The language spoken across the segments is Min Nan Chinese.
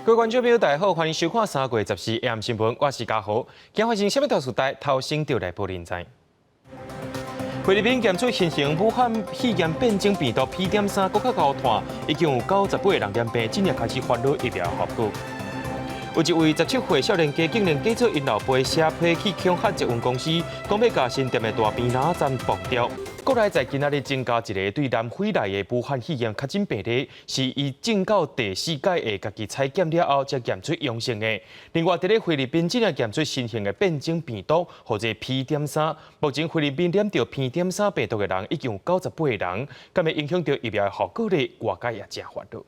各位觀眾朋友，大家好，歡迎收看3月14 AM 新聞，我是嘉豪。今發生啥物大事代，頭先就來報恁知。菲律賓檢出新型武漢肺炎變種病毒 P.3，閣較𠢕傳，已經有98個人染病，這日開始煩惱疫苗效果。有一位17歲少年家，竟然假做𪜶老爸寫批去恐嚇捷運公司，講欲共新店的大邊仔站爆掉。國內在今仔日增加一个對南非來的武漢肺炎確診病例，是伊進到第四擺的家己採檢了後，才檢出陽性的。另外，佇咧菲律賓這日檢出新型的變種病毒，號做 P.3。目前菲律賓染著 P.3病毒的人已經有98個人，敢會影響著疫苗的效果咧？外界也誠煩惱。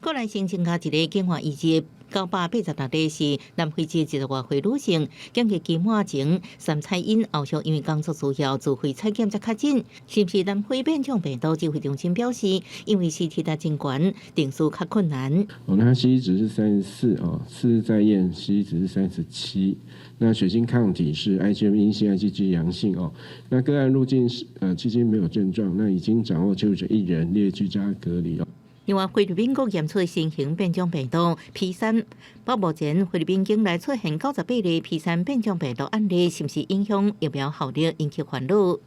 國內新增加一个境外移入986例，是南非籍20外歲女性，檢疫期滿前三採陰，後續因為工作需要自費採檢才確診，是毋是南非變種病毒？指揮中心表示，因為 CT 值真懸，定序較困難。哦，那 CT 值是34哦，次日再驗 CT 值是37，那血清抗體是 IgM 陰性，IgG 陽性哦。那個案入境是期間沒有症狀，那已經掌握接觸者一人，列居家隔離哦。另外，菲律賓閣驗出新型變種病毒 P 3，到目前菲律賓境內出現98例 P 3變種病毒案例，是毋是影響疫苗效力，引起煩惱？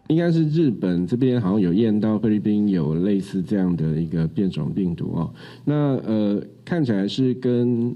應該是日本這邊好像有驗到菲律賓有類似這樣的一個變種病毒哦。那看起來是跟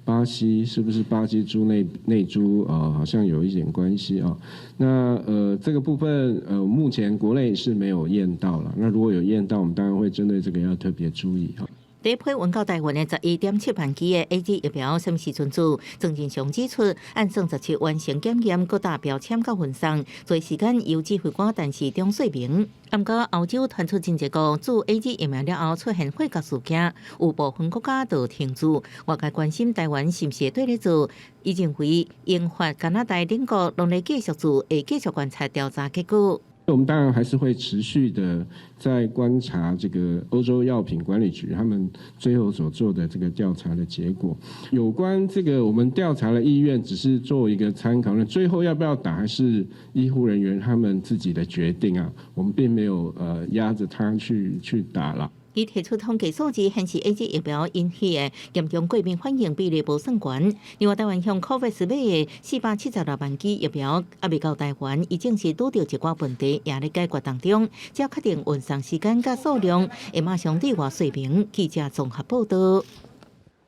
巴西是不是巴西豬內株啊，好像有一點關係啊。那這個部分目前國內是沒有驗到了。那如果有驗到，我們當然會針對這個要特別注意哈。第一批運到台灣的11.7萬劑的 AZ 疫苗，啥物時陣做？莊人祥指出，按算17完成檢驗，閣達標籤佮運送，做時間由指揮官陳時中說明。毋過歐洲傳出真濟個注 AZ 疫苗了後出現血壓事件，有部分國家都停注。外界關心台灣是毋是會綴咧做？伊認為英法、加拿大等國攏咧繼續做，會繼續觀察調查結果。我們當然還是會持續的在觀察這個歐洲藥品管理局他們最後所做的這個調查的結果。有關這個我們調查的意願只是做一個參考，那最後要不要打還是醫護人員他們自己的決定啊，我們並沒有壓着他去打了。伊提出統計數字顯示，AZ 疫苗引起的嚴重過敏反應比例無算懸。另外，台灣向 COVAX 買的476萬劑疫苗猶未到台灣，已經是拄著一寡問題，也咧解決當中。只要確定運送時間佮數量，會馬上對外說明。記者綜合報道。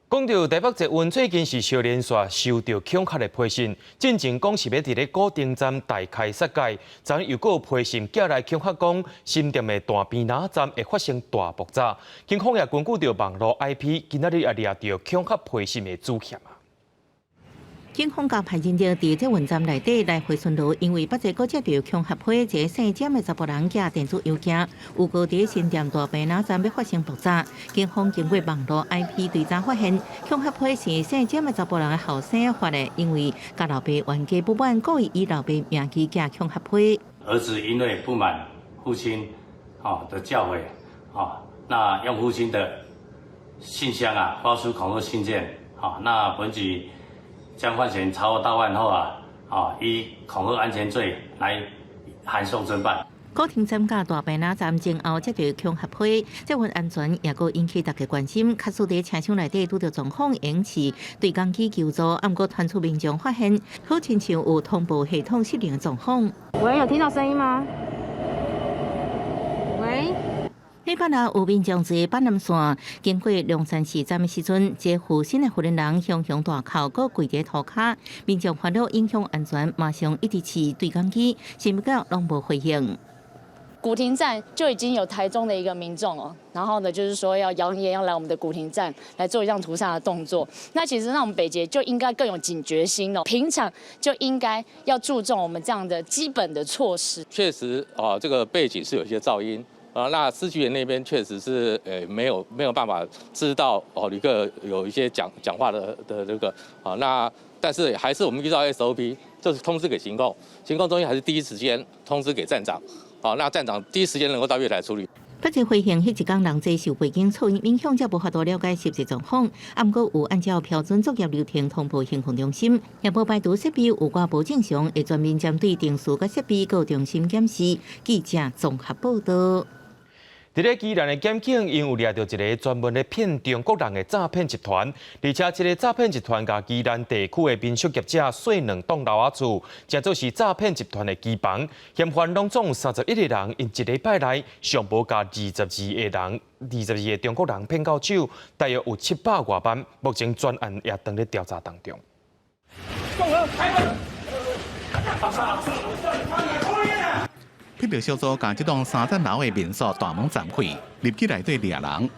講到台北捷運最近是相連續收到恐嚇的批信，進前講是欲佇咧古亭站大開殺戒，昨又閣有批信寄來恐嚇講新店的大邊仔站會發生大爆炸。警方也根據著網路 IP，今仔日也掠著恐嚇批信的主嫌啊。警方共派人力佇捷運站內底來回巡邏，因為北捷閣接著恐嚇批，一个姓詹的查埔人寄電子郵件，預告佇新店大坪林站欲發生爆炸。警方經過網路 IP 追查發現，恐嚇批是姓詹的查埔人的後生發的，因為佮老爸冤家不滿，故意以老爸名義寄恐嚇批。兒子因為不滿父親的教誨，那用父親的信箱啊發出恐嚇信件，那本局將犯嫌查獲到案後啊，依恐嚇安全罪來函送偵辦。古亭站佮大坪林站前後接著恐嚇批，捷運安全也閣引起大家關心。確實佇車廂內底拄著狀況，延遲對講機求助，毋過傳出民眾發現，好親像有通報系統失靈的狀況。喂，有聽到聲音嗎？喂。禮拜六有民眾坐板南線經過龍山寺站的時陣，一个負身的婦人雄雄大哭，閣跪佇塗跤，民眾煩惱影響安全，馬上一直試對講機，想欲到攏無回應。古亭站就已經有台中的一個民眾哦，然後呢，就是說要揚言要來我們的古亭站來做一項屠殺的動作。那其實，那我們北捷就應該更有警覺心哦，平常就應該要注重我們這樣的基本的措施。確實啊，這個背景是有一些噪音啊，那司機員那邊確實是沒有辦法知道哦，旅客有一些講話的這個啊，那但是還是我們依照 SOP，就是通知給行控，行控中心還是第一時間通知給站長。好，那站長第一時間能夠到月台處理。北捷飛行彼一工人濟受背景噪音影響，才無法度了解實際狀況。毋過有按照標準作業流程通報行控中心，也無排除設備有寡無正常，會全面針對程序佮設備閣重新檢視。記者綜合報道。佇咧宜蘭的檢警𪜶有掠著一个專門咧騙中國人的詐騙集團，而且這个詐騙集團共宜蘭地區的民宿業者稅兩棟樓仔厝，成做是詐騙集團的機房。嫌犯攏總31個人，𪜶一禮拜內上無共22個人，22個中國人騙到手，大約有700外萬。目前專案也當咧調查當中。緝賊小組共這棟三層樓的民宿大門斬開，入去內底掠人。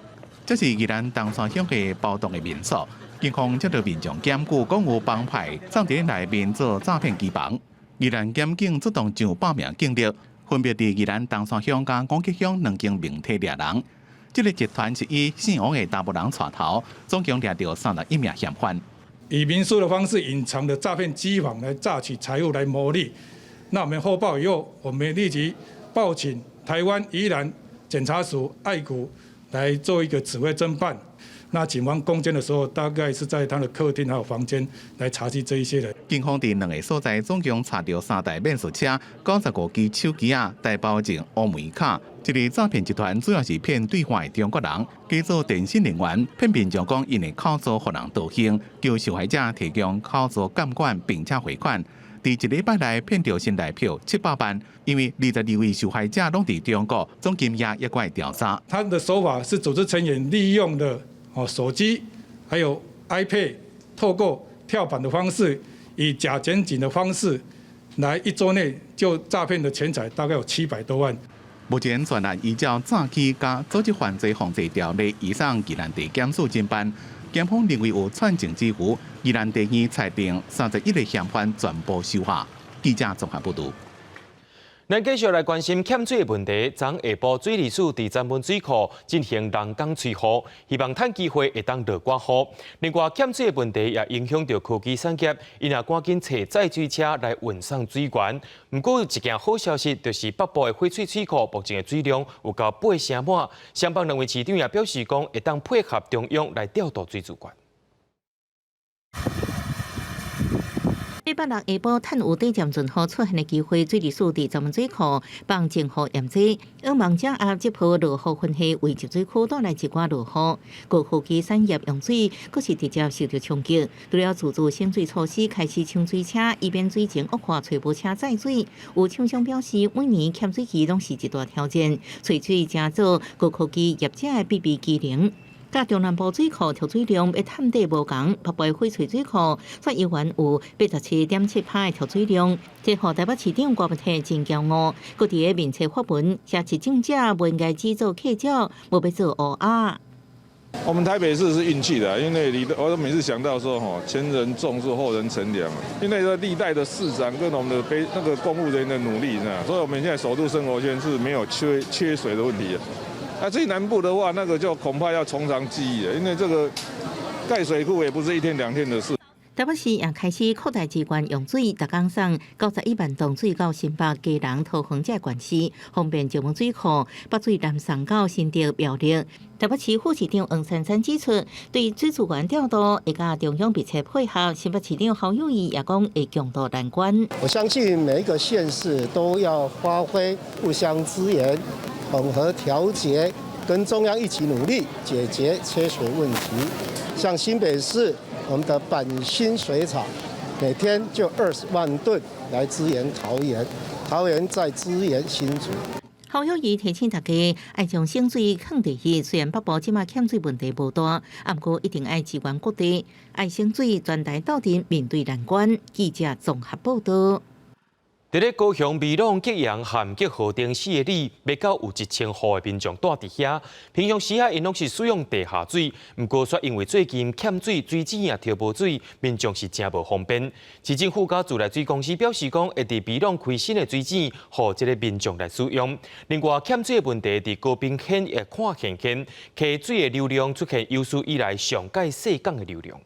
這是宜蘭東山鄉的包棟的民宿，警方接到民眾檢舉，講有幫派藏佇內面做詐騙機房。宜蘭檢警出動上百名警力，分別佇宜蘭東山鄉佮五吉鄉兩間民宅掠人。這个集團是以姓王的查埔人帶頭，總共掠著31名嫌犯。以民宿的方式隱藏的詐騙機房來詐取財物來牟利。那我們獲報以後，我們立即報請台灣宜蘭檢察署愛谷來做一個指揮偵辦。那警方攻堅的時候，大概是在他的客廳還有房間來查緝這一些人。警方佇兩个所在總共查著三台變速車、95支手機仔、台胞證、烏梅卡。這个詐騙集團主要是騙對岸的中國人，假做電信人員，騙民眾講𪜶的口座予人盜用，叫受害者提供口座監管並且匯款。佇一禮拜內騙著新台票700萬，因為22位受害者攏佇中國，總金額猶閣會調查。他的手法是組織成員利用的哦手機，還有 iPad，透過跳板的方式，以假檢警的方式，來一週內就詐騙的錢財大概有700多萬。目前全案依照詐欺佮組織犯罪防治條例移送宜蘭地檢署偵辦，檢方認為有串證之虞，宜蘭地院裁定31個嫌犯全部收押。記者綜合報導。咱繼續來關心欠水的問題。昨下晡水利署佇曾文水庫進行人工催雨，希望趁機會會當落寡雨。另外，欠水的問題也影響著科技產業，𪜶也趕緊揣載水車來運送水源。毋過，一件好消息就是北部的翡翠水庫目前的水量有到八成滿。雙北兩位市長也表示講，會當配合中央來調度水資源。禮拜六下晡，趁有短暫陣雨出現的機會，水利署佇曾文水庫放靜雨驗水，向望掌握這波落雨分系為集水區帶來一寡落雨。高科技產業用水，閣是直接受著衝擊。除了自主省水措施，開始搶水車，以免水情惡化，揣無車載水。有廠商表示，每年欠水期攏是一大挑戰，揣水成做高科技業者的必備技能。佮中南部水庫貯水量欲探底無仝，北部翡翠水庫卻猶原有87.7%的貯水量，這予台北市長郭文泰真驕傲。閣佇咧面冊發文，寫執政者袂應該只做客鳥，無欲做烏鴉。我們台北市是運氣的，因為你我都每次想到說，吼，前人種樹，後人乘涼，因為這歷代的市長跟我們的背那個公務人員的努力，所以我們現在首都生活圈是沒有缺水的問題。那至於南部的話，那個就恐怕要從長計議了，因為這個蓋水庫也不是一天兩天的事。台北市也開始擴大資源用水，逐工送91萬噸水到新北、基隆、桃園這縣市，方便石門水庫北水南送到新竹苗栗。台北市副市長黃珊珊指出，對水資源調度會佮中央密切配合。新北市長侯友宜也講會共渡難關。我相信每一個縣市都要發揮互相支援、統合調節，跟中央一起努力解決缺水問題。像新北市，我們的板新水廠每天就20萬噸來支援桃園，桃園再支援新竹。侯友宜提醒大家，愛將省水放第一。雖然北部這馬欠水問題無大，毋過一定愛支援各地，愛省水，全台鬥陣面對難關。記者綜合報導。佇咧高雄美濃激揚和激河頂4个里，欲到有1000戶的民眾蹛佇遐。平常時啊，𪜶攏是使用地下水，毋過卻因為最近欠水，水井也抽無水，民眾是誠無方便。市政府佮自來水公司表示講，會佇美濃開新的水井，予這个民眾來使用。另外，欠水的問題佇高屏縣也看現現，溪水的流量出現有史以來上蓋細降的流量。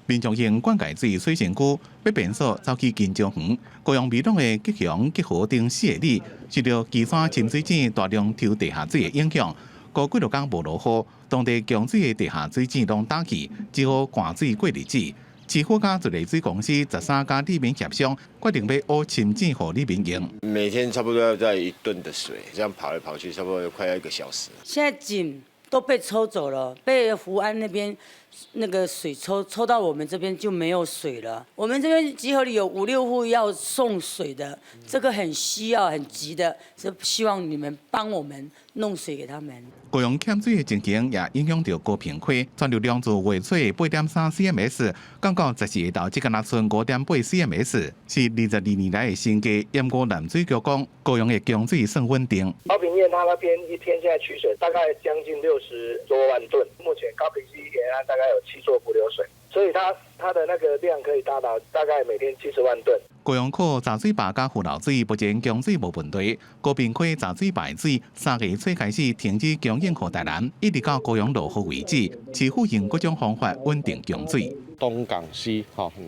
民眾用灌溉水洗身軀，欲便所走去近招遠。高雄美濃的吉祥、吉和等4个里，受著旗山深水井大量抽地下水的影響，過幾落工無落雨，當地供水的地下水井攏焦去，只好灌水過日子。市府佮自來水公司13家里民協商，決定欲挖深井予里民用。每天差不多要載一噸的水，這樣跑來跑去，差不多快要一個小時。現在井都被抽走了，被福安那邊那個水抽抽到我們這邊就沒有水了。我們這邊集合裡有五六戶要送水的，這個很需要、很急的，是希望你們幫我們弄水給他們。高雄欠水的情形也影響著高屏溪，泉流量自月初8.3 CMS 降到14下晝，只干焦賰5.8 CMS，是22年來的新低。毋過南水局講，高雄的供水算穩定。高屏堰它那邊一天現在取水大概將近60多萬噸，目前高屏溪沿岸大概有七座伏流水，所以它的那個量可以達到大概每天70萬噸。高雄靠雜水壩佮浮流水，目前供水無問題。高屏溪雜水壩水3月初開始停止供應予台南，一直到高雄落雨為止。市府用各種方法穩定供水。東港溪，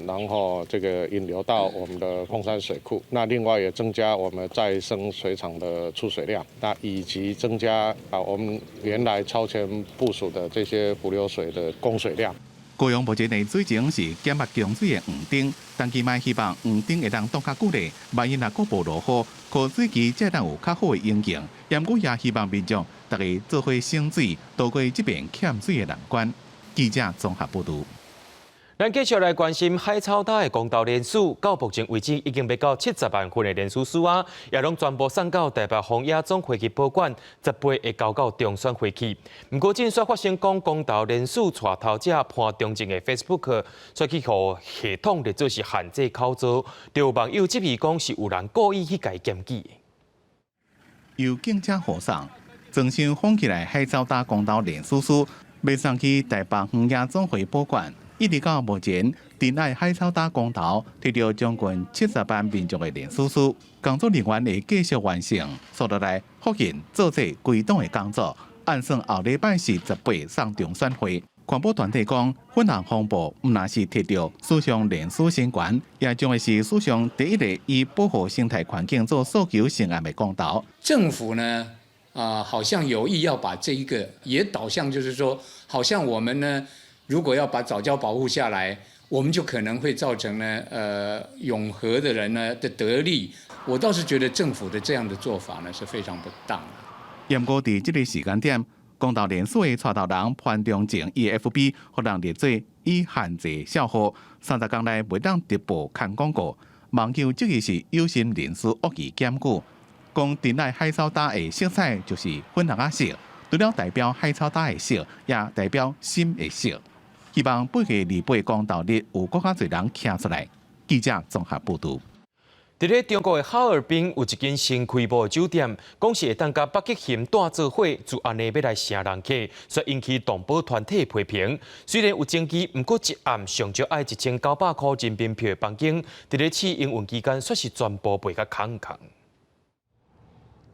然後這個引流到我們的鳳山水庫。那另外也增加我們再生水廠的出水量，那以及增加啊我們原來超前部署的這些伏流水的供水量。高雄目前的水情是減壓供水的黃燈，但伊嘛希望黃燈會當擋較久咧。萬一若閣無落雨，枯水期才會當有較好的環境。毋過也希望民眾逐家做伙省水，渡過這遍欠水的難關。記者綜合報導。咱繼續來關心海草礁的公投連署，到目前為止已經欲到70萬份的連署書仔，也攏全部送到台北荒野總會去保管，18會交到中選會去。毋過，這陣煞發生講公投連署帶頭者潘忠政的 Facebook，煞去予系統列做是限制口座，就有網友質疑講是有人故意去共伊檢舉。由警車護送，裝箱封起來海草礁公投連署書，欲送去台北荒野總會保管。一直到目前，珍愛海草礁公投提著將近70萬民眾的連署書，工作人員會繼續完成，紲落來複印做這歸檔的工作。按算後禮拜四18送中選會。環保團體講，粉紅風暴毋但是提著史上連署新懸，也將會是史上第一個以保護生態環境做訴求成案的公投。政府呢，啊，好像有意要把這一個也導向，就是說，好像我們呢，如果要把藻礁保護下來，我們就可能會造成呢，擁核的人呢的得利。我倒是覺得政府的這樣的做法呢是非常不當的。毋過佇這個時間點，公投連署的帶頭人潘忠政伊 FB 予人列做已限制帳號，30天內袂當直播看廣告。網友質疑是有心人士惡意檢舉，講珍愛海草礁的色彩就是粉紅仔色，除了代表海草礁的色，也代表心的色。希望8月28公投日有閣較濟人徛出來。記者綜合報導。佇咧中國的哈爾濱有一間新開幕的酒店，講是會當佮北極熊蹛做伙，就按呢欲來吸人客，煞引起動保團體批評。雖然有爭議，毋過一暗上少愛1900箍人民幣的房間，佇咧試營運期間，煞是全部賣甲空空。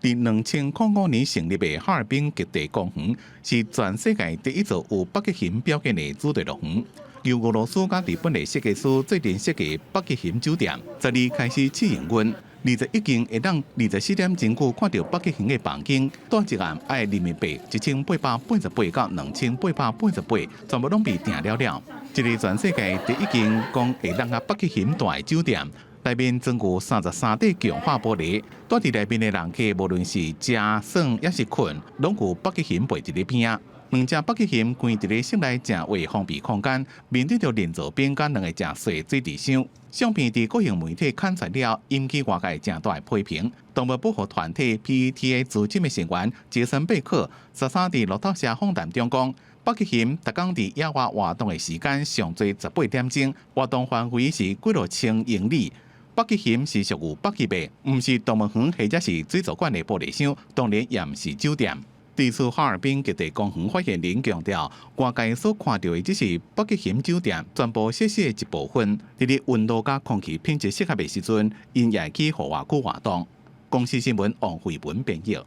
佇2005年成立的哈爾濱極地公園，是全世界第一座有北極熊表演的主題樂園。由俄羅斯佮日本的設計師做陣設計北極熊酒店，十二開始試營運，21間會當24點鐘久看著北極熊的房間，蹛一暗愛人民幣1888到2888，全部攏被訂了了。這個全世界第一間講會當佮北極熊蹛的酒店，內面裝有33塊強化玻璃，蹛佇內面的人客，無論是食、耍抑是睏，攏有北極熊陪佇咧邊仔。兩隻北極熊關佇咧室內誠狹封閉空間，面對著人造冰佮兩个誠細水池箱。相片佇國營媒體刊出了，引起外界誠大的批評。動物保護團體 PETA 資深的成員傑森貝克13佇路透社訪談中講，北極熊逐工佇野外活動的時間上濟18點鐘，活動範圍是幾落千英里。北極熊是屬於北極的，毋是動物園或者是水族館的玻璃箱，當然也毋是酒店。對此，哈爾濱極地公園發言人強調，外界所看著的只是北極熊酒店全部設施的一部分。佇咧溫度佮空氣品質適合的時陣，𪜶也會去戶外區活動。公視新聞王慧文編譯。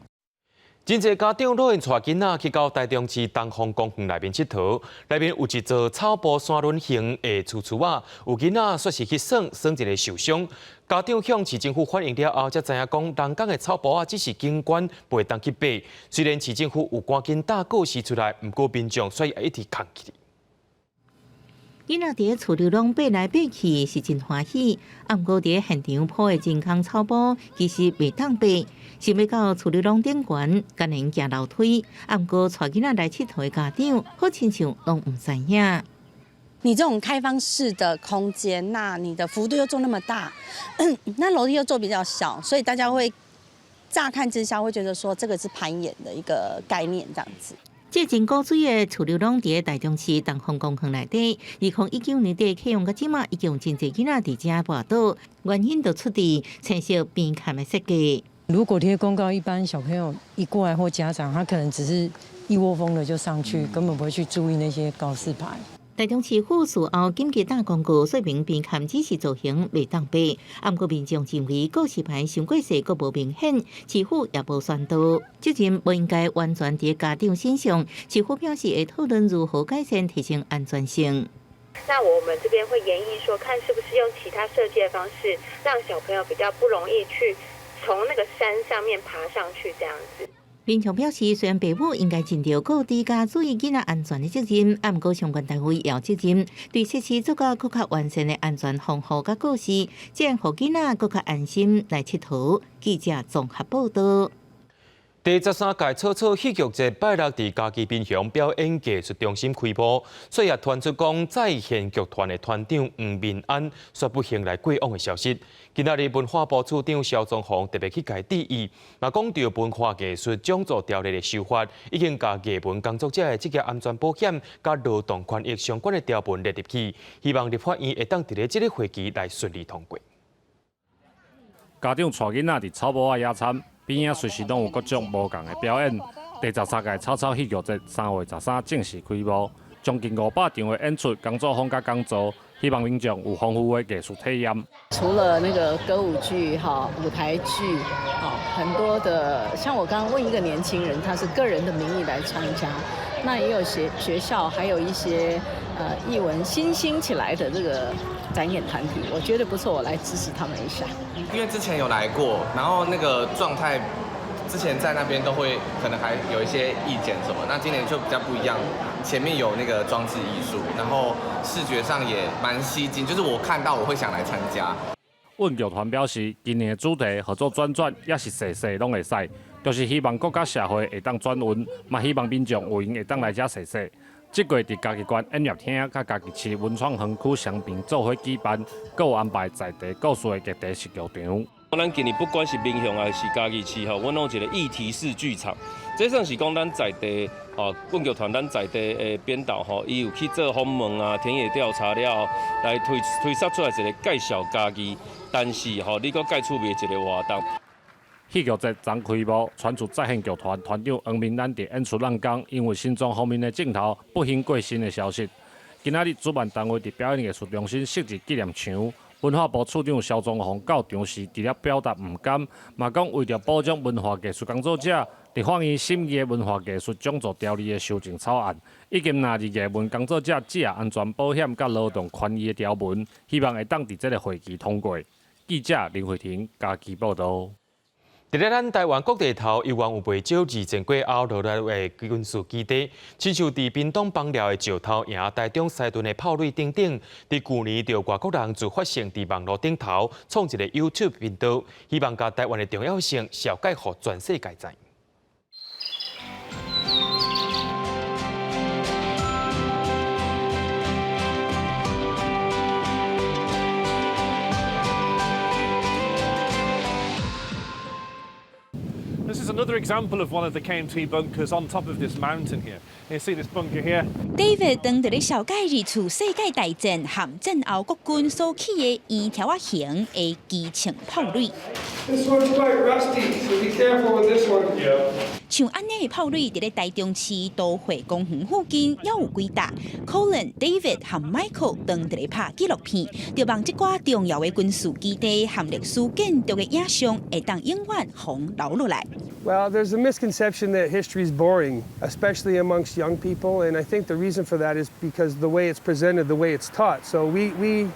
真濟家長攏會帶囡仔去到台中市東方公園內面𨑨迌，內面有一座草埔山崙型的厝厝仔，有囡仔煞是去耍，耍一个受傷。家長向市政府反映了後，才知影講人工的草埔仔只是景觀，袂當去爬。雖然市政府有趕緊貼告示出來，毋過民眾煞一直抗拒。囡仔佇咧厝裡攏爬來爬去是真歡喜，啊，毋過佇咧現場鋪的真空草埔其實袂當爬，想欲到厝裡攏頂懸，艱難行樓梯。啊，毋過帶囡仔來𨑨迌的家長，好親像攏毋知影。你這種開放式的空間，那你的幅度又做那麼大，那樓梯又做比較小，所以大家會乍看之下會覺得說這個是攀岩的一個概念，這樣子。這真古錐的厝溜廊佇咧台中市東方公園內底，2019年底啟用到這馬，已經有真濟囡仔佇遮跋倒，原因就出佇青色邊崁的設計。如果貼公告，一般小朋友一過來或家長，他可能只是一窩蜂的就上去，根本不會去注意那些告示牌。台中市府事後緊急打公告，說明邊崁只是造型袂當爬，啊，毋過民眾認為告示牌傷過細，閣無明顯，市府也無宣導，責任無應該完全佇家長身上。市府表示會討論如何改善，提升安全性。那我們這邊會研議說，看是不是用其他設計的方式，讓小朋友比較不容易去從那個山上面爬上去，這樣子。民眾表示，雖然爸母應該盡著顧治佮注意囡仔安全的責任，啊，毋過相關單位也有責任對設施做到閣較完善的安全防護佮告示，這樣予囡仔閣較安心來𨑨迌。記者綜合報導。第13屆草草戲劇節拜六佇嘉義民雄表演藝術中心開幕，所以也傳出講再現劇團的團長黃明安宣布迎來過往的消息。今仔日文化部次長蕭宗煌特別去共致意，嘛講著文化藝術獎助條例的修法，已經共藝文工作者的職業安全保險佮勞動權益相關的條文列入去，希望立法院會當佇咧這個會期來順利通過。家長帶囡仔佇草埔仔野餐。邊仔隨時攏有各種無仝的表演。第13屆草草戲劇節3月13正式開幕，將近500場的演出、工作坊佮講座，希望民眾有豐富的藝術體驗。除了那個歌舞劇、哈舞台劇，很多的，像我剛剛問一個年輕人，他是個人的名義來參加，那也有學校，還有一些藝文新興起來的這個展演團體，我覺得不錯，我來支持他們一下。因為之前有來過，然後那個狀態，之前在那邊都會可能還有一些意見什麼，那今年就比較不一樣，前面有那個裝置藝術，然後視覺上也蠻吸睛，就是我看到我會想來參加。阮劇團表示，今年的主題號做轉轉，也是踅踅攏會使，就是希望國家社會會當轉運，嘛希望民眾有閒會當來遮踅踅。這個月佇嘉義縣演藝廳佮嘉義市文創園區雙邊做伙舉辦，閣有安排在地故事的劇地式劇場。咱今年不管是民雄還是嘉義市吼，阮攏有一個議題式劇場，這算是講咱在地吼，阮劇團咱在地的編導吼，伊有去做訪問啊、田野調查了後，來推推出來一個介紹嘉義，但是吼，你閣蓋趣味的一個活動。戲劇節昨開幕，傳出再現劇團團長黃明蘭佇演出當中，因為心臟方面的症頭不幸過身的消息。今仔日主辦單位佇表演藝術中心設置紀念牆，文化部次長蕭宗煌到場時，除了表達毋甘，嘛講為著保障文化藝術工作者，立法院審議的文化藝術獎助條例的修正草案，已經納入藝文工作者職業安全保險佮勞動權益的條文，希望會當佇這個會期通過。記者林慧婷嘉義報導。佇咧咱台灣各地頭，猶原有袂少二戰過後落來的軍事基地，親像佇屏東枋寮的石頭營、台中西屯的炮壘等等。佇舊年，就有外國人自發性佇網路頂頭創一個 YouTube 頻道，希望共台灣的重要性紹介予全世界知。 This is another example of one of the KMT bunkers on top of this mountain here. You see this bunker here? David 當佇咧紹介二次世界大戰和戰後國軍所起的圓條仔形的機槍炮壘。 This one's quite rusty, so be careful with this one. 像按呢的炮壘，佇咧台中市都會公園附近，猶有幾搭。Colin、David 和 Michael 當佇咧拍紀錄片，著望這寡重要的軍事基地和歷史建築的影像，會當永遠予留落來。 Well, there's a misconception that history is boring, especially amongst young people, and I think the reason for that is because the way it's presented, the way it's taught. So we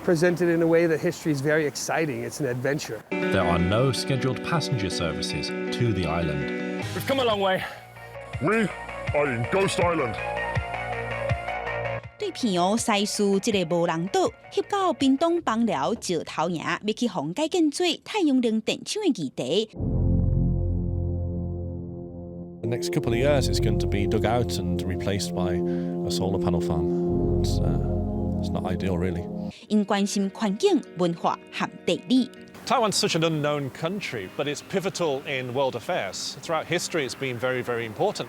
present it in a way that history is very exciting. It's an adventure. There are no scheduled passenger services to the island. We've come a long way. We are in Ghost Island. 對碎片哦，西嶼這个無人島，翕到屏東枋寮石頭營，欲去予改建做太陽能電廠的議題。 The next couple of years, it's going to be dug out and replaced by a solar panel farm. It's not ideal, really. 𪜶關心環境、文化和地理。 Taiwan's such an unknown country, but it's pivotal in world affairs. Throughout history, it's been very, very important.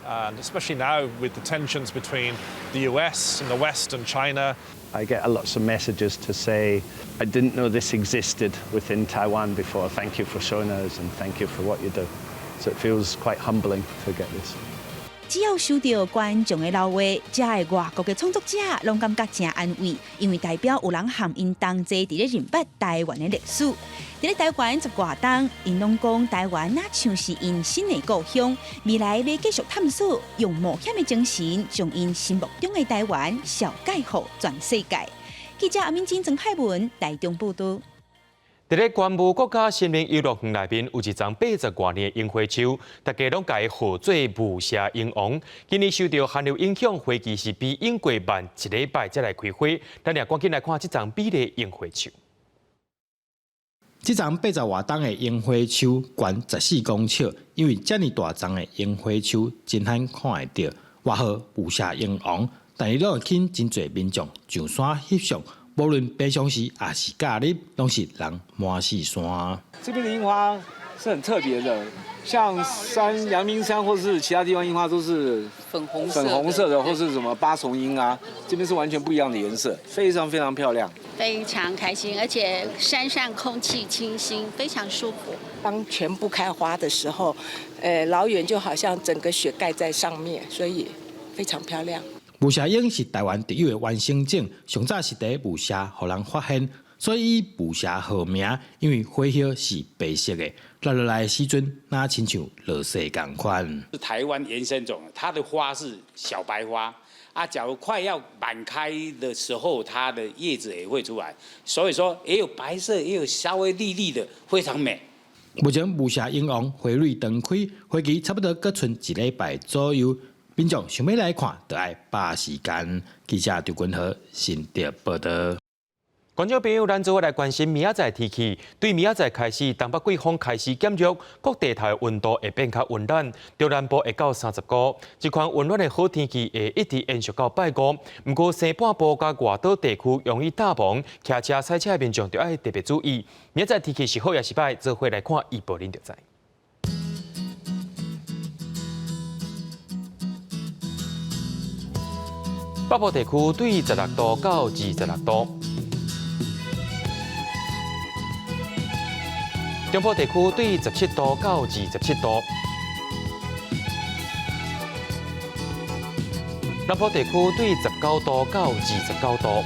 And especially now with the tensions between the US and the West and China. I get a lots of messages to say, "I didn't know this existed within Taiwan before. Thank you for showing us and thank you for what you do." So it feels quite humbling to get this. 只要收到觀眾的留話，遮的外國的創作者攏感覺誠安慰，因為代表有人和𪜶同齊佇咧認捌台灣的歷史。佇咧台灣十外冬，𪜶攏講台灣若像是𪜶新的故鄉，未來欲繼續探索，用冒險的精神，將𪜶心目中的台灣紹介予全世界。記者阿敏晶、曾海文台中報導。佇咧觀霧國家森林遊樂園內面，有一叢八十外年的櫻花樹，大家攏共伊號做霧社櫻王。今年受著寒流影響，花期是比往過慢一禮拜才來開花。咱也趕緊來看這叢美麗櫻花樹。這叢八十外冬的櫻花樹懸14公尺，因為遮爾大叢的櫻花樹真罕看會著，外號霧社櫻王。但伊攏會吸引真濟民眾上山翕相。無論平常時抑是假日，攏是人滿四山。這邊的櫻花是很特別的，像山陽明山或是其他地方櫻花都是粉紅色、粉紅色的，或是什麼八重櫻啊，這邊是完全不一樣的顏色，非常非常漂亮。非常開心，而且山上空氣清新，非常舒服。當全部開花的時候，老遠就好像整個雪蓋在上面，所以非常漂亮。霧社櫻是台灣特有的原生種，上早是佇霧社予人發現，所以以霧社號名。因為花葉是白色的，落落來的時陣，若親像落雪仝款。是台灣原生種，它的花是小白花，啊，假如快要滿開的時候，它的葉子也會出來，所以說也有白色，也有稍微綠綠的，非常美。目前霧社櫻王花蕊當開，花期差不多閣賰一禮拜左右。民眾想欲來看，就愛把握時間。記者張君和新竹報導。觀眾朋友，咱做伙來關心明仔載天氣。對明仔載開始，東北季風開始減弱，各地頭的溫度會變較溫暖，中南部會到30度。這款溫暖的好天氣會一直延續到拜五。毋過西半部佮外島地區容易大霧，騎車、賽車的民眾著愛特別注意。明仔載天氣是好抑是䆀，做伙來看預報，恁就知。北部地區對16度到26度，中部地區對17度到27度，南部地區對19度到29度，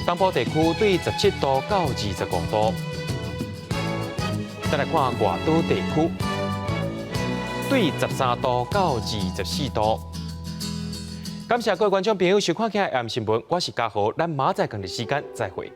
東部地區對17度到25度。再來看外島地區。對13度到24度。感謝各位觀眾朋友收看今日的新聞，我是嘉豪，咱明仔載仝一時間再會。